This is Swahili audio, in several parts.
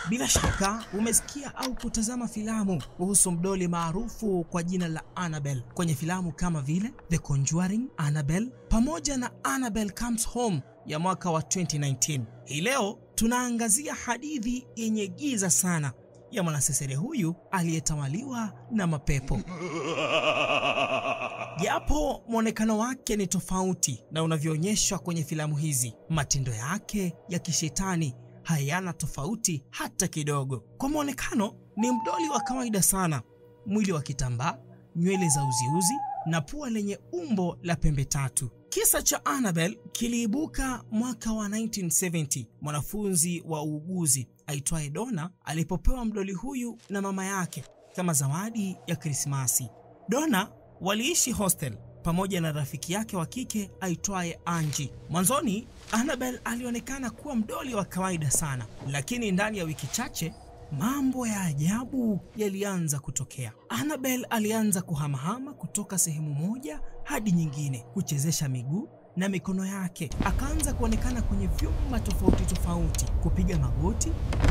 Bila shaka umesikia au kutazama filamu kuhusu mdoli maarufu kwa jina la Annabelle kwenye filamu kama vile The Conjuring, Annabelle pamoja na Annabelle Comes Home ya mwaka wa 2019. Hii leo tunaangazia hadithi yenye giza sana ya mwanasesere huyu aliyetawaliwa na mapepo. Japo mwonekano wake ni tofauti na unavyoonyeshwa kwenye filamu hizi, matendo yake ya kishetani hayana tofauti hata kidogo. Kwa mwonekano ni mdoli wa kawaida sana, mwili wa kitambaa, nywele za uziuzi na pua lenye umbo la pembe tatu. Kisa cha Annabelle kiliibuka mwaka wa 1970, mwanafunzi wa uuguzi aitwaye Donna alipopewa mdoli huyu na mama yake kama zawadi ya Krismasi. Donna waliishi hostel pamoja na rafiki yake wa kike aitwaye Angie. Mwanzoni Annabelle alionekana kuwa mdoli wa kawaida sana, lakini ndani ya wiki chache mambo ya ajabu yalianza kutokea. Annabelle alianza kuhamahama kutoka sehemu moja hadi nyingine, kuchezesha miguu na mikono yake. Akaanza kuonekana kwenye vyumba tofauti tofauti, kupiga magoti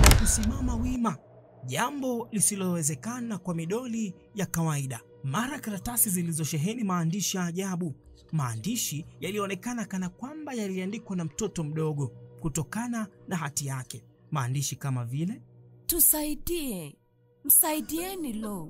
na kusimama wima, jambo lisilowezekana kwa midoli ya kawaida. Mara karatasi zilizosheheni maandishi ya ajabu, maandishi yalionekana kana kwamba yaliandikwa na mtoto mdogo kutokana na hati yake. Maandishi kama vile tusaidie, msaidieni lo.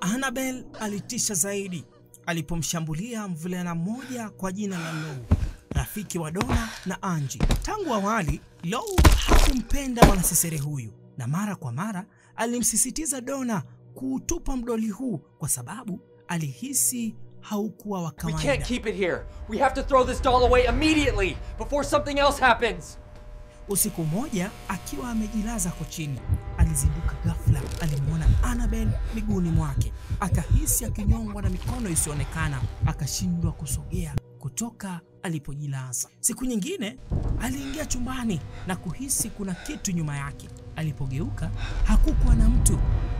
Annabelle alitisha zaidi alipomshambulia mvulana mmoja kwa jina la Lou, rafiki wa Donna na Angie. Tangu awali Lou hakumpenda mwanasesere huyu, na mara kwa mara alimsisitiza Donna kuutupa mdoli huu kwa sababu alihisi haukuwa wa kawaida. We can't keep it here. We have to throw this doll away immediately before something else happens. Usiku mmoja akiwa amejilaza kochini, alizinduka ghafla. Alimuona Annabelle miguuni mwake, akahisi akinyongwa na mikono isionekana, akashindwa kusogea kutoka alipojilaza. Siku nyingine aliingia chumbani na kuhisi kuna kitu nyuma yake. Alipogeuka hakukuwa na mtu,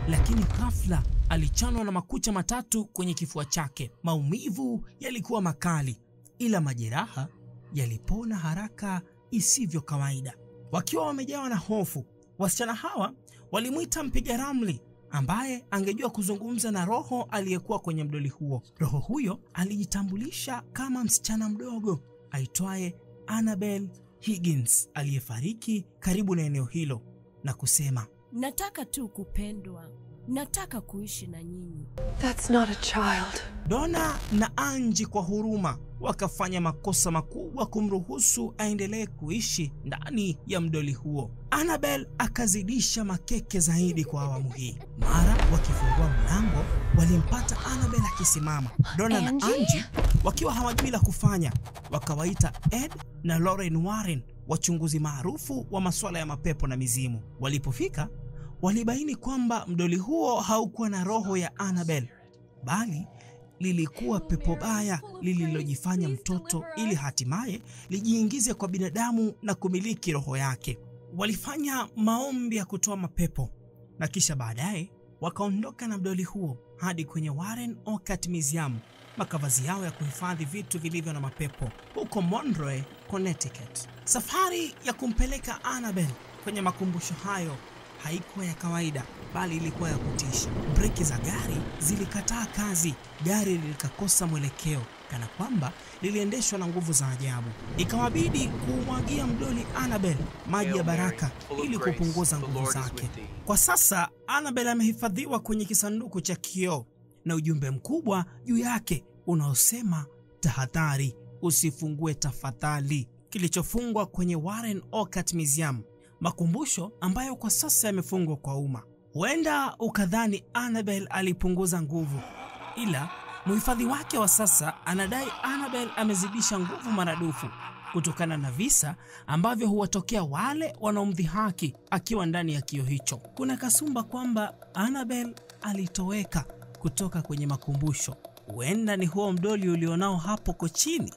lakini ghafla alichanwa na makucha matatu kwenye kifua chake. Maumivu yalikuwa makali, ila majeraha yalipona haraka isivyo kawaida. Wakiwa wamejawa na hofu, wasichana hawa walimuita mpiga ramli ambaye angejua kuzungumza na roho aliyekuwa kwenye mdoli huo. Roho huyo alijitambulisha kama msichana mdogo aitwaye Annabelle Higgins aliyefariki karibu na eneo hilo na kusema, nataka tu kupendwa, nataka kuishi na nyinyi. That's not a child. Donna na Angie kwa huruma wakafanya makosa makubwa kumruhusu aendelee kuishi ndani ya mdoli huo. Annabelle akazidisha makeke zaidi kwa awamu hii. Mara wakifungua mlango walimpata Annabelle akisimama. Donna na Angie wakiwa hawajui la kufanya, wakawaita Ed na Lauren Warren, wachunguzi maarufu wa masuala ya mapepo na mizimu. Walipofika walibaini kwamba mdoli huo haukuwa na roho ya Annabelle, bali lilikuwa pepo baya lililojifanya mtoto ili hatimaye lijiingize kwa binadamu na kumiliki roho yake. Walifanya maombi ya kutoa mapepo na kisha baadaye wakaondoka na mdoli huo hadi kwenye Warren Occult Museum, makavazi yao ya kuhifadhi vitu vilivyo na mapepo huko Monroe, Connecticut. Safari ya kumpeleka Annabelle kwenye makumbusho hayo haikuwa ya kawaida, bali ilikuwa ya kutisha. Breki za gari zilikataa kazi, gari lilikakosa mwelekeo kana kwamba liliendeshwa na nguvu za ajabu. Ikawabidi kumwagia mdoli Annabelle maji ya baraka ili kupunguza nguvu zake. Kwa sasa Annabelle amehifadhiwa kwenye kisanduku cha kioo na ujumbe mkubwa juu yake unaosema tahadhari, usifungue tafadhali, kilichofungwa kwenye Warren Occult Museum, makumbusho ambayo kwa sasa yamefungwa kwa umma. Huenda ukadhani Annabelle alipunguza nguvu, ila mhifadhi wake wa sasa anadai Annabelle amezidisha nguvu maradufu kutokana na visa ambavyo huwatokea wale wanaomdhihaki akiwa ndani ya kioo hicho. Kuna kasumba kwamba Annabelle alitoweka kutoka kwenye makumbusho. Huenda ni huo mdoli ulionao hapo kochini.